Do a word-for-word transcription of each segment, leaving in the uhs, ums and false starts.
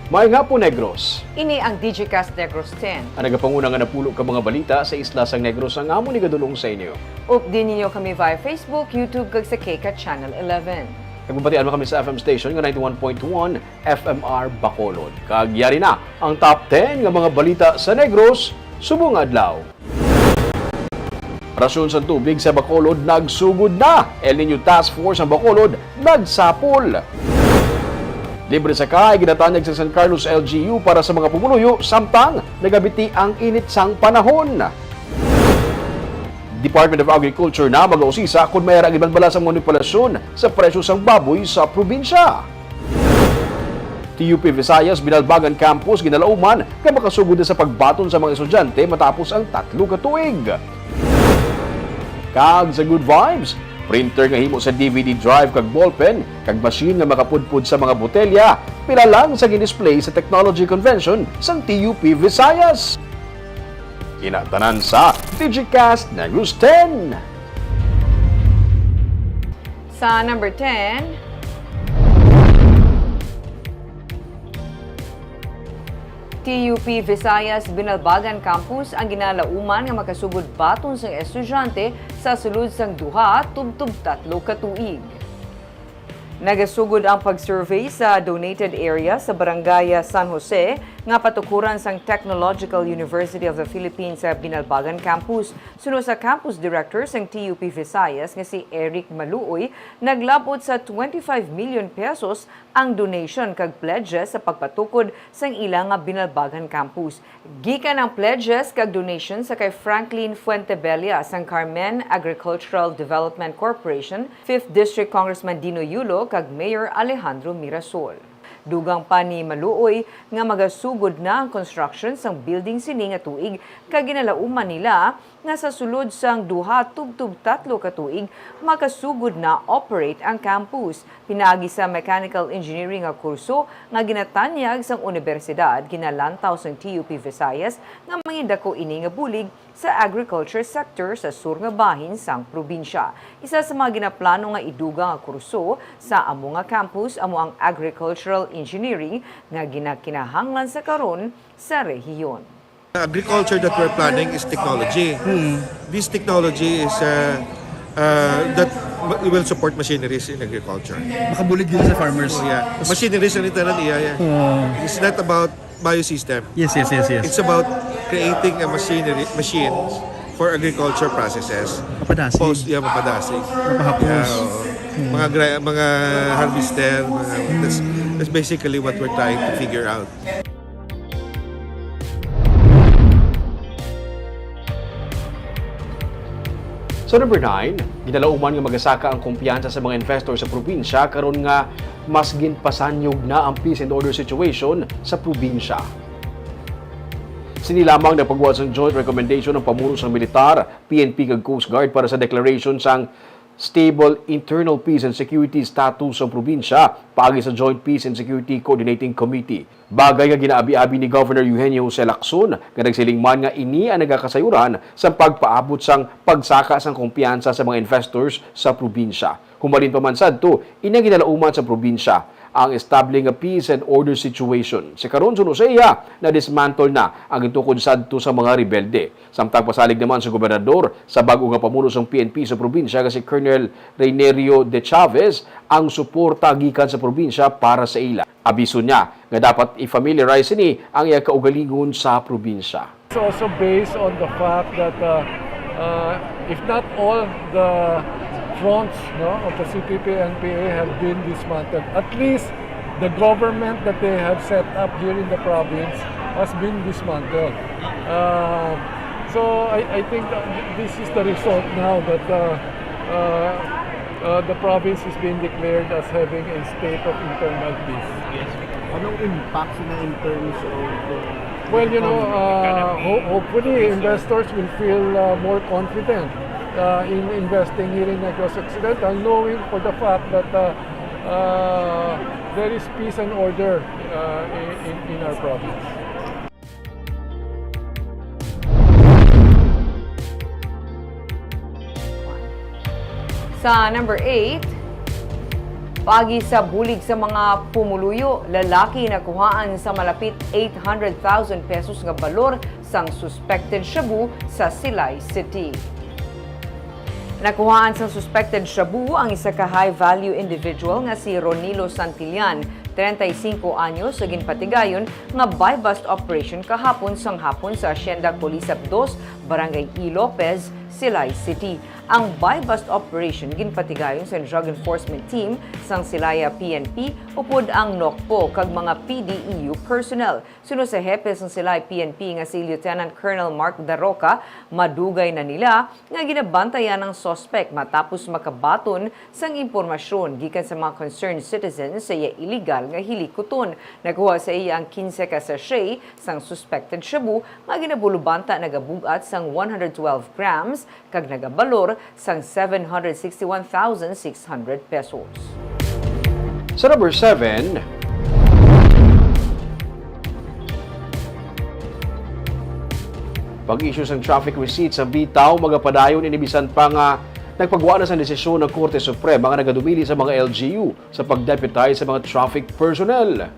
Maayong hapon, Negros. Ini ang Digicast Negros ten. Ang nagapanguna nga napulo ka mga balita sa isla sang Negros ang amon igadulong sa inyo. Updi ninyo kami via Facebook, YouTube, kag sa K CAT Channel eleven. Nagpapatian man kami sa F M station nga ninety-one point one F M R Bacolod. Kag yari na ang top ten nga mga balita sa Negros subong nga adlaw. Rasyon sang tubig sa Bacolod nagsugod na. El Niño Task Force ang Bacolod nagsapol. Libre sa kahay ginatanyag sa San Carlos L G U para sa mga pumuluyo samtang nagabiti ang init sang panahon. Department of Agriculture na magausisa kon may ara gid man bala sa manipulasyon sa presyo sang baboy sa probinsya. T U P Visayas Binalbagan Campus ginalauman nga makasugod na sa pagbaton sa mga estudyante matapos ang tatlo ka tuig. Kag sa Good Vibes, printer nga himo sa D V D drive kag ballpen, kag machine nga makapudpod sa mga botelya, pila lang sa gin-display sa Technology Convention sang T U P Visayas. Ina tanan sa Digicast Negros ten. Sa number ten, T U P Visayas Binalbagan Campus ang ginalauman nga makasugod baton sang estudyante sa sulod sang duha tubtob tatlo ka tuig. Nagasugod ang pag-survey sa donated area sa Barangay San Jose nga patukuran sang Technological University of the Philippines sa Binalbagan Campus. Suno sa campus director sang T U P Visayas nga si Eric Maluoy, naglab-ot sa twenty-five million pesos ang donation kag pledges sa pagpatukod sang ila nga Binalbagan Campus. Gikan ang pledges kag donation sa kay Franklin Fuentebella sang Carmen Agricultural Development Corporation, Fifth District Congressman Dino Yulo kag Mayor Alejandro Mirasol. Dugang pa ni Maluoy nga magasugod na ang construction sang building sini nga tuig, kag ginalauman nila nga sa sulod sang duha tubtob tatlo ka tuig makasugod na operate ang campus. Pinaagi sa mechanical engineering nga kurso nga ginatanyag sang unibersidad, ginalantaw sang T U P Visayas nga mangindako ini nga bulig sa agriculture sector sa sur nga bahin sang probinsya. Isa sa mga ginaplano nga idugang nga kurso sa amo nga campus amo ang agricultural engineering nga ginakinahanglan sa karon sa rehiyon. Agriculture that we're planning is technology. This technology is, uh, uh, that ma-, will support machineries in agriculture. Makabulig din sa farmers. Oh, yeah. Machineries ang itanan iya, yeah. Oh. It's not about biosystem. Yes, yes, yes, yes. It's about creating a machinery, machines for agriculture processes. Mapadasig. Post, yeah, mapadasig. Mapahapos. Yeah, oo. Mga gra-, mga harvester, mga, that's, that's basically what we're trying to figure out. Sa number nine, ginalauman nga magasaka ang kumpiyansa sa mga investor sa probinsya karon nga mas ginpasanyog na ang peace and order situation sa probinsya. Sini lamang nagpagbuhat sang joint recommendation ang pamuno sang militar, P N P kag Coast Guard para sa declaration sang stable internal peace and security status sang probinsya paagi sa Joint Peace and Security Coordinating Committee. Bagay nga ginaabi-abi ni Governor Eugenio Jose Lacson, nga nagsiling man nga ini ang nagakasayuran sa pagpaabot sang pagsaka sang kumpiyansa sa mga investors sa probinsya. Humalin pa man sadto, ini ang ginalauman sa probinsya, ang estable nga peace and order situation. Sa karon, suno sa iya, na-dismantle na ang gintukod sadto sa mga rebelde. Samtang pasalig naman sa gobernador, sa bag-o nga pamuno sang P N P sa probinsya nga si Colonel Reynerio de Chavez ang suporta gikan sa probinsya para sa ila. Abiso niya nga dapat i-familiarize sini ang iya kaugalingon sa probinsya. It's also based on the fact that, uh, uh, if not all the fronts, no, of the C P P N P A have been dismantled, at least the government that they have set up here in the province has been dismantled. Uh, so I, I think that this is the result now that, uh, uh, uh, the province is being declared as having a state of internal peace. Anong impact sina in terms of, uh, Well, you know, economy? Uh, ho-, hopefully investors will feel, uh, more confident, uh, in investing here in Negros Occidental, knowing for the fact that, uh, uh, there is peace and order, uh, in, in, in our province. Sa number eight, Paagi sa bulig sa mga pumuluyo, lalaki nakuhaan sa malapit eight hundred thousand pesos nga balor sang suspected shabu sa Silay City. Nakuhaan sang suspected shabu ang isa ka high-value individual nga si Ronilo Santillan, treinta y cinco anyos, sa ginpatigayon nga buy-bust operation kahapon sang hapon sa Hacienda Colisap dos, Barangay E. Lopez, Silay City. Ang buy-bust operation ginpatigayon sang Drug Enforcement Team sang Silaya P N P upod ang NOCPO kag mga P D E U personnel. Suno sa hepe sang Silay P N P nga si Lieutenant Colonel Mark Daroca, madugay na nila nga ginabantayan ang suspect matapos makabaton sang impormasyon gikan sa mga concerned citizens sa iya iligal nga hilikuton. Nakuha sa iya ang quince ka sachet sang suspected shabu nga ginabulubanta nagabug-at sang one hundred twelve grams kag nagabalor sang seven hundred sixty-one thousand six hundred pesos. Sa number seven, pag-issue sang traffic receipt sa bitaw magapadayon ini bisan pa nga nagpagwa na sang desisyon ang Korte Suprema nga nagadumili sa mga L G U sa pag-deputize sa mga traffic personnel.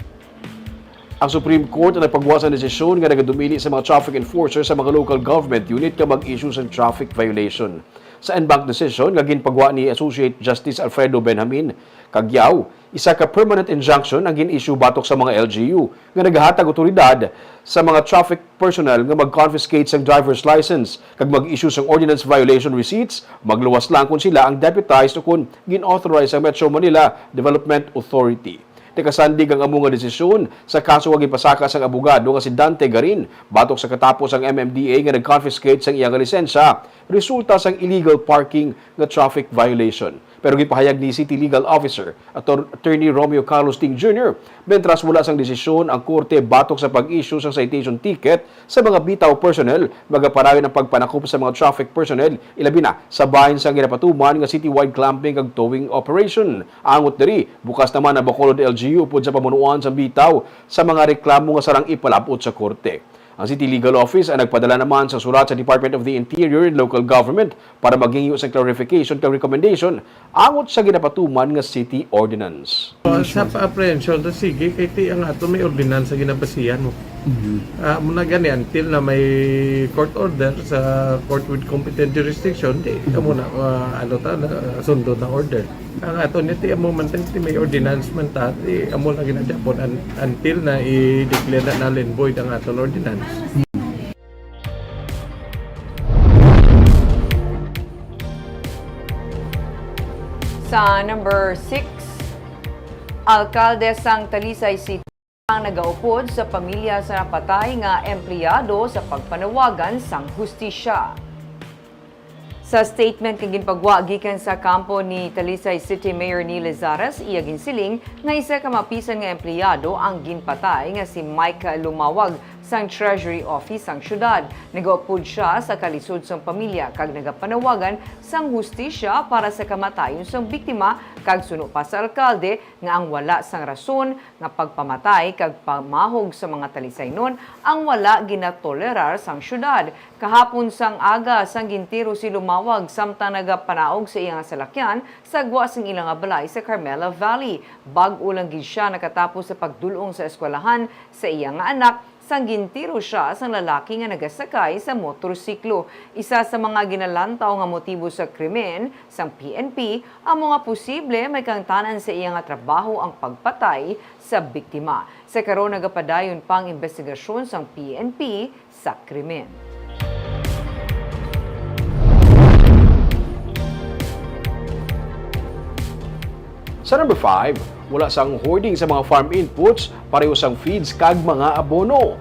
Ang Supreme Court ang nagpagwa sang desisyon nga nagadumili sa mga traffic enforcer sa mga local government unit nga mag-issue sang traffic violation. Sa en banc decision nga ginpagwa ni Associate Justice Alfredo Benjamin, Cagao, isa ka permanent injunction ang gin-issue batok sa mga L G U nga nagahatag awtoridad sa mga traffic personnel nga mag-confiscate sang driver's license kag mag-issue sang ordinance violation receipts, magluwas lang kon sila ang deputized o kon gin-authorize sang Metro Manila Development Authority. Nakasandig ang amo nga desisyon sa kaso nga ginpasaka sang abogado nga si Dante Garin batok sa katapos ang M M D A nga nag-confiscate sang iya nga lisensya resulta sang illegal parking nga traffic violation. Pero ginpahayag ni City Legal Officer Ator-, Attorney Romeo Carlos Ting Junior, mentras wala sang desisyon ang korte batok sa pag-issue sang citation ticket sa mga bitaw personnel, magapadayon ang pagpanakop sa mga traffic personnel, ilabi na sa bahin sang ginapatuman nga citywide clamping kag towing operation. Angot diri, bukas naman ang Bacolod L G U upod sa pamunuan sang bitaw sa mga reklamo nga sarang ipalab-ot sa korte. Ang City Legal Office ang nagpadala naman sa sulat sa Department of the Interior and Local Government para maghingyo sang clarification kag recommendation angot sa ginapatuman nga city ordinance. Sa apprehension, ta sige, kay ti ang ato may ordinance sa ginabasihan mo. Ah, muna gani, until na may court order sa court with competent jurisdiction, di amo na, ah, ano ta, na, sundon na order. Ang ato ni ti amo man ti may ordinance man ta, ti amo lang ginadapon un-, until na i-declare na null and void ang aton ordinance. Sa number six, alkalde sang Talisay City ang nagaupod sa pamilya sa napatay nga empleyado sa pagpanawagan sang hustisya. Sa statement nga ginpagwa gikan sa kampo ni Talisay City Mayor Neil Lazares, iya ginsiling nga isa ka mapisan nga empleyado ang ginpatay nga si Mike Lumawag sang Treasury Office sang syudad. Nagaupod sia sa kalisod sang pamilya kag nagapanawagan sang hustisya para sa kamatayon sang biktima, kag suno pa sa alkalde nga ang wala sang rason nga pagpamatay kag pamahog sa mga Talisaynon ang wala ginatolerar sang syudad. Kahapon sang aga, sang gintiro si Lumawag samtang nagapanaog sa iya nga salakyan sa gwa sang ila nga balay sa Carmela Valley. Bag-o lang gid sia nakatapos sa pagdul-ong sa eskwelahan sa iya nga anak sang gintiro sia sang lalaki nga nagasakay sa motorsiklo. Isa sa mga ginalantaw nga motibo sa krimen sang P N P amo nga posible may kahangtanan sa iya nga trabaho ang pagpatay sa biktima. Sa karon, nagapadayon pa ang imbestigasyon sang P N P sa krimen. Sa number five, wala sang hoarding sa mga farm inputs, pareho sang feeds kag mga abono.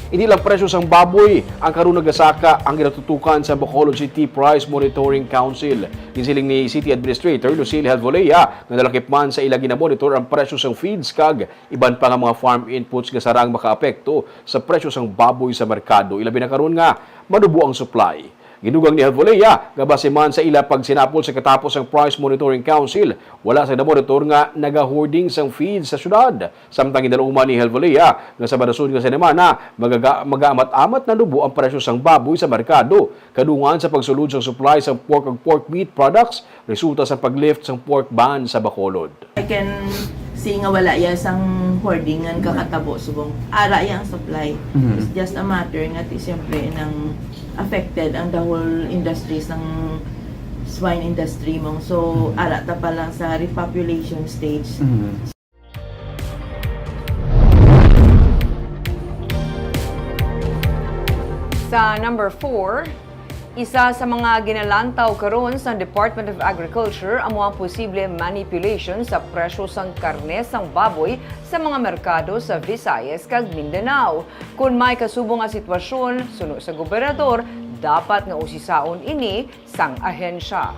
Hindi lang presyo sang baboy ang karon nagasaka ang ginatutukan sa Bacolod City Price Monitoring Council. Ginsiling ni City Administrator Lucille Helvolea nga nalakip man sa ila ginamonitor ang presyo sang feeds kag iban pa nga mga farm inputs nga sarang makaapekto sa presyo sang baboy sa merkado, ilabi na karon nga manubo ang supply. Gidugang ni Helvolea nga base man sa ila pagsinapol sa katapos sang Price Monitoring Council, wala sang laborator nga nagahoarding sang feeds sa syudad. Samtang gindaluman ni Helvolea nga sa madason nga semana magaga-, magaamat-amat na nubo ang presyo sang baboy sa merkado, kadungan sa pagsulod sang supply sang pork ug pork meat products resulta sang pag-lift sang pork ban sa Bacolod. I can say nga wala ya sang hoarding ngan kakatabo subong ara ya ang supply. Mhm. It's just a matter nga ti siyempre nang affected ang the whole industry sang swine industry mo. So ara ta pa lang sa repopulation stage. Mhm. Sa number four, isa sa mga ginalantaw karon sa Department of Agriculture amo ang posible manipulation sa presyo sang karne sang baboy sa mga merkado sa Visayas kag Mindanao. Kon may kasubong nga sitwasyon, suno sa gobernador, dapat nga usisaon ini sang ahensya.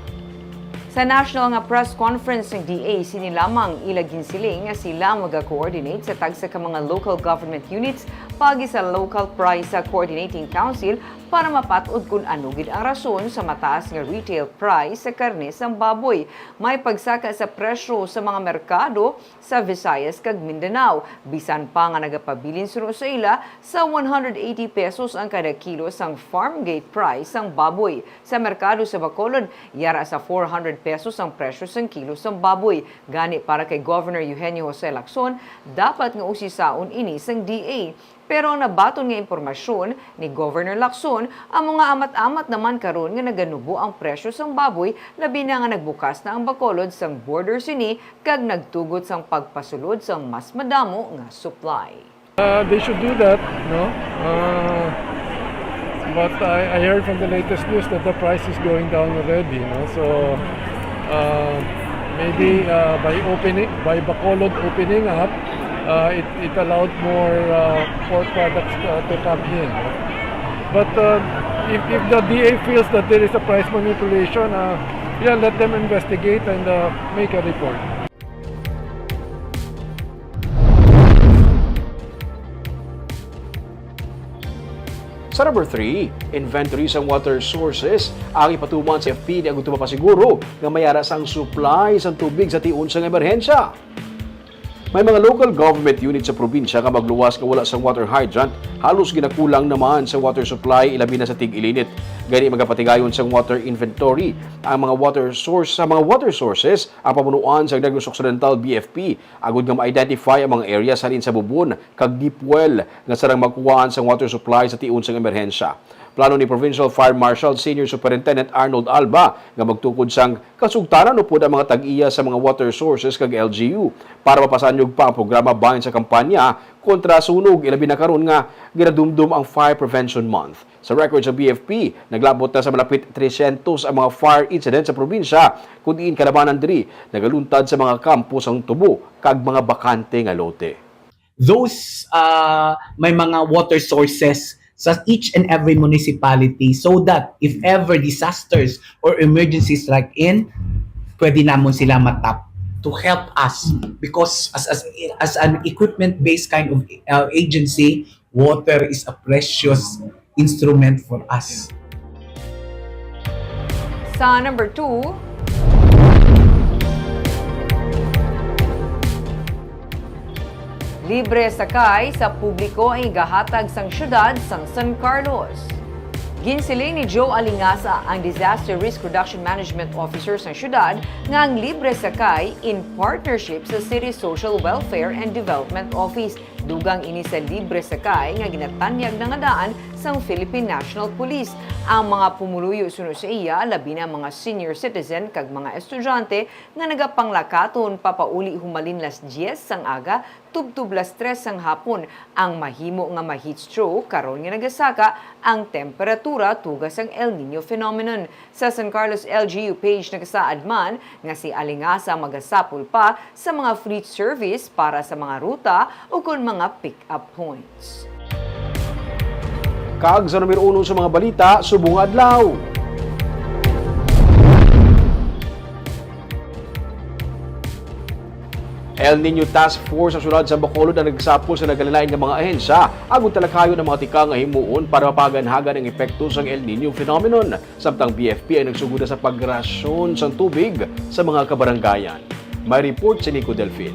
Sa national nga press conference sang D A, sini lamang ila ginsiling nga sila maga-coordinate sa tagsa ka mga local government units paagi sa Local Price Coordinating Council para mapat-od kon ano gid ang rason sa mataas nga retail price sa karne sang baboy. May pagsaka sa presyo sa mga merkado sa Visayas kag Mindanao, bisan pa nga nagapabilin suno sa ila sa one hundred eighty pesos ang kada kilo sang farm gate price sang baboy. Sa merkado sa Bacolod, yara sa four hundred pesos ang presyo sang kilo sang baboy. Gani, para kay Governor Eugenio Jose Lacson, dapat nga usisaon ini sang D A. Pero ang nabaton nga impormasyon ni Governor Lacson amo nga amat-amat naman karon nga naganubo ang presyo sang baboy, labi na nga nagbukas na ang Bacolod sang border sini kag nagtugot sang pagpasulod sang mas madamo nga supply. Uh, they should do that, no? Uh, but I, I heard from the latest news that the price is going down already, no? So uh, maybe uh, by opening, by Bacolod opening up, uh, it, it allowed more uh, pork products uh, to come in. But uh, if, if the D A feels that there is a price manipulation, uh, yeah, let them investigate and uh, make a report. Sa number three, inventory sang water sources ang ipatuman sa F P niagud mapasiguro nga may ara sang supply sang tubig sa tion sang emerhensya. May mga local government unit sa probinsya nga magluwas nga wala sang water hydrant, halos ginakulang naman sang water supply, ilabi na sa tig-ilinit. Gani, magapatigayon sang water inventory ang mga water source sa mga water sources ang pamunuan sa Negros Occidental B F P agud nga ma-identify ang mga areas halin sa bubon kag deep well nga sarang makuhaan sang water supply sa tion sang emerhensya. Plano ni Provincial Fire Marshal Senior Superintendent Arnold Alba nga magtukod sang kasugtanan upod ang mga tag-iya sa mga water sources kag L G U para mapasanyog pa ang programa bahin sa kampanya kontra sunog, ilabi na karon nga ginadumdom ang Fire Prevention Month. Sa record sa B F P, naglabot na sa malapit tresyentos ang mga fire incident sa probinsya, kun diin kalabanan diri nagaluntad sa mga kampo sang tubo kag mga bakante nga lote. Those uh, may mga water sources sa each and every municipality so that if ever disasters or emergencies strike in, pwede namon sila matap to help us because as as as an equipment based kind of uh, agency, water is a precious instrument for us. Sa number two, libre sakay sa publiko ang igahatag sang siyudad sang San Carlos. Ginsiling ni Joe Alingasa, ang Disaster Risk Reduction Management Officer sang siyudad, nga ang libre sakay in partnership sa City Social Welfare and Development Office. Dugang ini sa libre sakay nga ginatanyag na nga daan sang Philippine National Police. Ang mga pumuluyo suno sa iya, labi na mga senior citizen kag mga estudyante nga nagapanglakaton papauli humalin las dyes sang aga tubtob las tres sang hapon, ang mahimo nga ma-heat stroke karon nga nagasaka ang temperatura tuga sang El Niño phenomenon. Sa San Carlos L G U page nagasaad man nga si Alingasa magasapol pa sa mga fleet service para sa mga ruta ukon mga pick-up points. Kag sa numero uno sa mga balita subong nga adlaw. El Nino Task Force sa siyudad sa Bacolod ang nagsapol sa nagkalain-lain nga mga ahensya agud talakayon ang mga tikang nga himuon para mapaganhagan ang epekto sang El Nino phenomenon. Samtang B F P ang nagsugoda sa pagrasyon sang tubig sa mga kabarangayan. May report si Nico Delfin.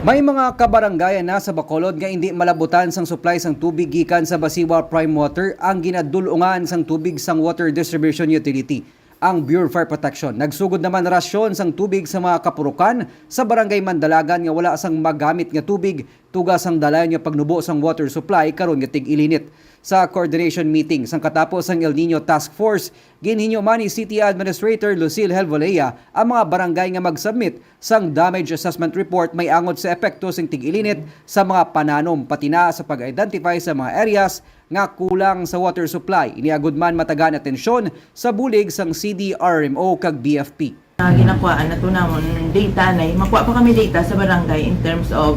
May mga kabarangayan na sa Bacolod nga indi malabutan sang supply sang tubig gikan sa Basiwa Prime Water ang ginadul-ungan sang tubig sang Water Distribution Utility. Ang Bureau of Fire Protection nagsugod naman rasyon sang tubig sa mga kapurukan sa Barangay Mandalagan nga wala sang magamit nga tubig tuga sang dalan nga pagnubo sang water supply karon nga tig-ilinit. Sa coordination meeting sang katapos sang El Nino Task Force, ginhinyo man ni City Administrator Lucille Helvolea ang mga barangay nga mag-submit sang damage assessment report may angot sa epekto sing tig-ilinit sa mga pananom, pati na sa pag-identify sa mga areas nga kulang sa water supply. Ini agud man matagaan atensyon sa bulig sang C D R M O kag B F P. Ah, ginakuhaan na to namon data na, makuha pa kami data sa barangay in terms of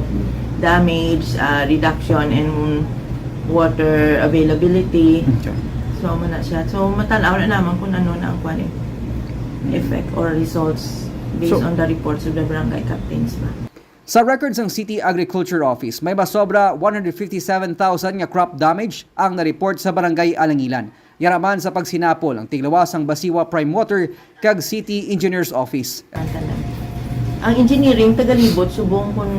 damage, ah, reduction, and water availability. Okay. So, amo na siya. So, matan-aw na naman kung ano na ang kwan eh, effect or results based So, on the reports of the barangay captains ba. Sa record sang City Agriculture Office, may masobra one hundred fifty-seven thousand nga crop damage ang na-report sa Barangay Alangilan. Yara man sa pagsinapol ang tiglawas sang Basiwa Prime Water kag City Engineers Office. Ang engineering tagalibot subong kung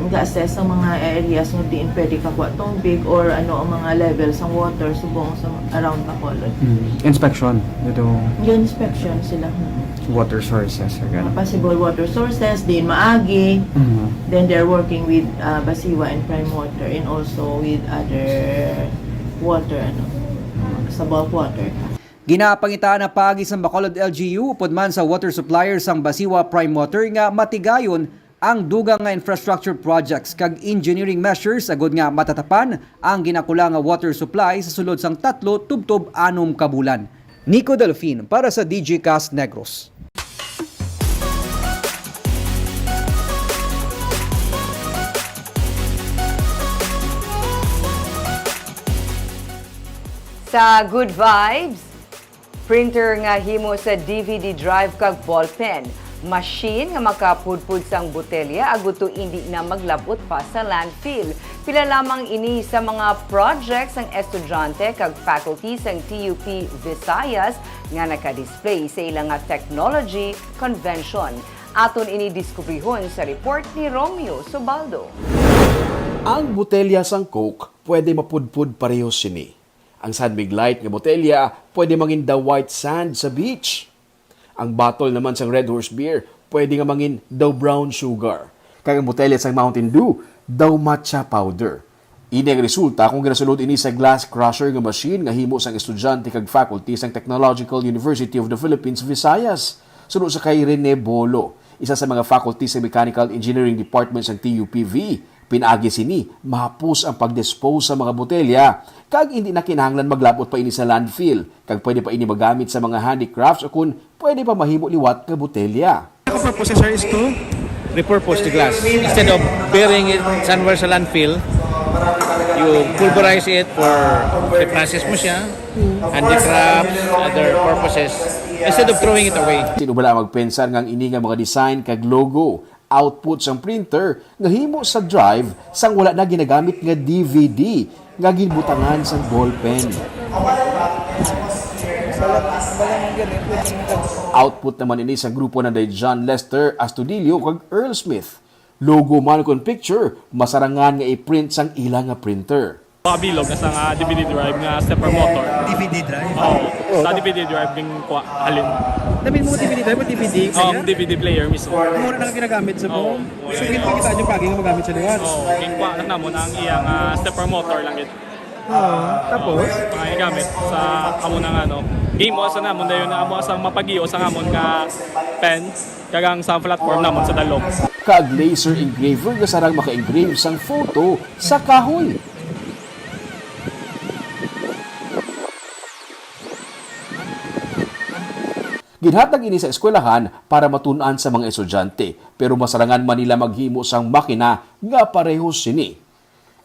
ga-assess ang mga areas nga diin pwede kakuha tubig or ano ang mga level sang water subong sa around Bacolod. Mm. Inspection dito. Yung inspection sila. Mm. Water sources, ganun. Mga possible water sources, din maagi. Mhm. Then they're working with, uh, Basiwa and Prime Water and also with other water, ano, sa bulk water. Ginapangitaan na paagi sang Bacolod L G U upod man sa water supplier sang Basiwa Prime Water nga matigayon ang dugang nga infrastructure projects kag engineering measures agud nga matatapan ang ginakulang nga water supply sa sulod sang tatlo tubtob anom ka bulan. Nico Delfin para sa D J Cast Negros. Sa Good Vibes, printer nga himo sa D V D drive kag ballpen, machine nga makapudpod sang botelya agud to indi na maglab-ot pa sa landfill. Pila lamang ini sa mga project sang estudyante kag faculty sang T U P Visayas nga naka-display sa ila nga technology convention. Aton ini diskubrihon sa report ni Romeo Subaldo. Ang botelya sang Coke pwede mapudpod pareho sini. Ang San Mig Light nga botelya pwede mangin daw white sand sa beach. Ang bottle naman sang Red Horse Beer pwede nga mangin daw brown sugar. Kag ang botelya sang Mountain Dew daw matcha powder. Ini ang resulta kung ginasulod ini sa glass crusher nga machine nga himo sang estudyante kag faculty sang Technological University of the Philippines, Visayas. Suno sa kay Rene Bolo, isa sa mga faculty sa Mechanical Engineering Department sang T U P V, pinaagi sini, mahapos ang pag-dispose sa mga botelya, kag indi na kinahanglan maglab-ot pa ini sa landfill, kag pwede pa ini magamit sa mga handicrafts o kon pwede pa mahimo liwat nga botelya. Ang purpose, sir, is to repurpose the glass. Instead of burying it somewhere sa landfill, you pulverize it for reprocess mo siya, handicrafts, other purposes, instead of throwing it away. Sino bala ang magpensar nga ang ini nga mga design kag logo output sang printer nga himo sa drive sang wala na ginagamit nga D V D nga ginbutangan sang ballpen. Output naman ini sa grupo na day John Lester Astudillo kag Earl Smith. Logo man kon picture, masarangan nga i-print sang ila nga printer. Bilog na sa nga D V D drive nga stepper motor. D V D drive? Oo. Sa D V D drive, ginkuha halin. Namin mo D V D drive o D V D player? Oo, D V D player mismo. Mura na nga ginagamit sa Oo. mo? So, ginkuha kita yung pagi nga magamit sa liwat? Oo, ginkuha na namon ang iyang, ah, stepper motor lang gid. Oo, tapos? Mga gigamit sa amo na nga, no? Game mo sa namon dayon na amo sa mapagiyo sa amon nga pen, kagang sa platform namon sa dalom. Kag laser engraver nga sarang maka-engrave sang photo sa kahoy. Ginhatag ini sa eskwelahan para matun-an sa mga estudyante, pero masarangan man nila maghimo sang makina nga pareho sini.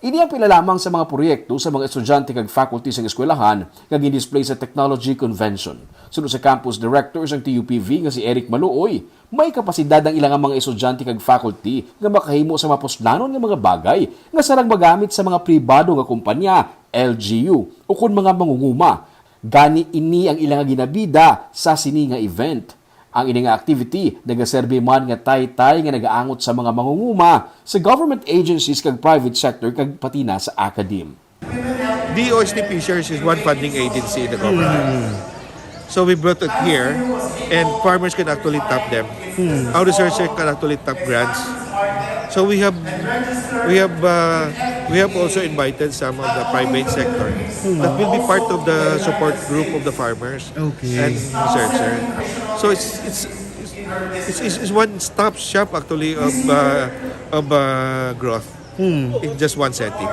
Ini ang pila lamang sa mga proyekto sa mga estudyante kag faculty sang eskwelahan nga gin-display sa Technology Convention. Suno sa campus director sang T U P V nga si Eric Maluoy, may kapasidad ang ila nga mga estudyante kag faculty nga makahimo sa mapuslanon nga mga bagay nga sarang magamit sa mga pribado nga kumpanya, L G U, ukon mga mangunguma. Gani ini ang ila nga ginabida sa sini nga event. Ang ini nga activity nagaserbi man nga taytay nga nagaangot sa mga mangunguma sa government agencies kag private sector kag pati na sa academe. D O S T P Shares is one funding agency in the government. So we brought it here, and farmers can actually tap them. Our researchers can actually tap grants. So we have we have uh, we have also invited some of the private sector that will be part of the support group of the farmers Okay. and researcher. So it's it's it's, it's, it's one stop shop actually of uh, of uh, growth in just one setting.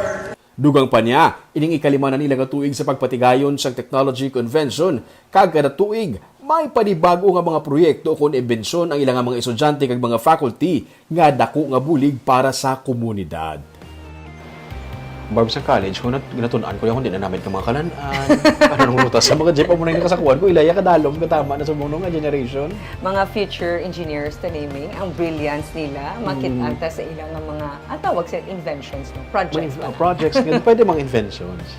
Dugang pa niya, ining ikalima na nila nga tuig sa pagpatigayon sang Technology Convention, kag kada tuig, may panibago nga mga proyekto kon imbensyon ang ila nga mga estudyante kag mga faculty nga dako nga bulig para sa komunidad. Barb sa college, kung nat- natun-an ko yung hindi na namin ka mga kalan-an, ano nung lutas sa mga jeep, amo na yung nakasakuan ko, ilaya kadalom, katama na sa mga nga generation. Mga future engineers to naming, ang brilliance nila, makita ta sa ilang nga mga, ang tawag sa inventions, no? Projects Mga na. projects, nga pwede mga inventions.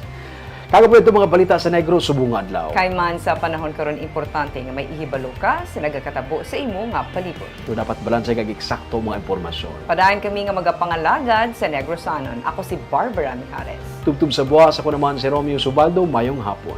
Kaga po ito mga balita sa Negros subong nga adlaw. Kay man sa panahon karon, importante nga may ihibalo ka sa nagakatabo sa imo nga palibot. Ito dapat balansay kag eksakto mga impormasyon. Padayon kami nga magapangalagad sa Negrosanon. Ako si Barbara Mijares. Tubtob sa buwas, ako naman si Romeo Subaldo. Mayong hapon.